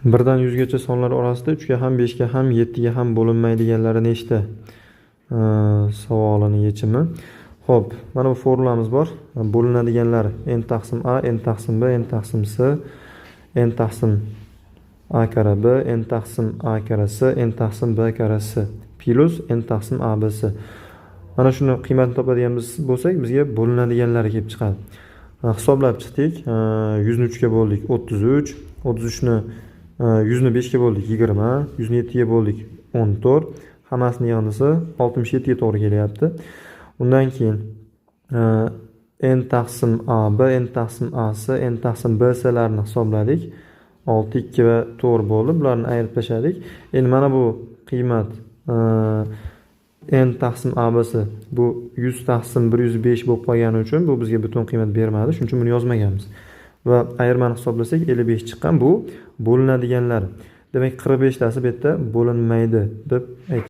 Birdan yuzgacha sonlar orasida uchga ham, beshga ham, yettiga ham bo'linmaydiganlari nechta? Savolini yechimi. Xo'p, mana bu formulamiz bor. Bo'linadiganlar n taqsim a, n taqsim b, n taqsim c, n taqsim a karra b, n taqsim a karra c, n taqsim b karra c plus n taqsim a b c. Mana shuni qiymatini topadigan bo'lsak, bizga bo'linadiganlari kelib chiqadi. Hisoblab chiqdik. 100 ni 3 ga bo'ldik 33, 33 ni 100 ni 5 ga bo'ldik 20, 100 ni 7 ga bo'ldik 14. Hammasini yig'indisi 67 ga to'g'ri kelyapti. Undan keyin n taqsim a b, n taqsim a c, n taqsim b c larni hisobladik. 6, 2 va 4 bo'ldi. Bularni ayirib tashladik. Endi mana bu qiymat n taqsim a b c bu 100 taqsim 105 bo'lib qolgani uchun bu bizga butun qiymat bermadi. Shuning uchun buni yozmaganmiz. Va ayirmani hisoblasak, 55 chiqqan. Bu bo'linadiganlar. Demak, 45 tasi bu yerda bo'linmaydi deb ayt.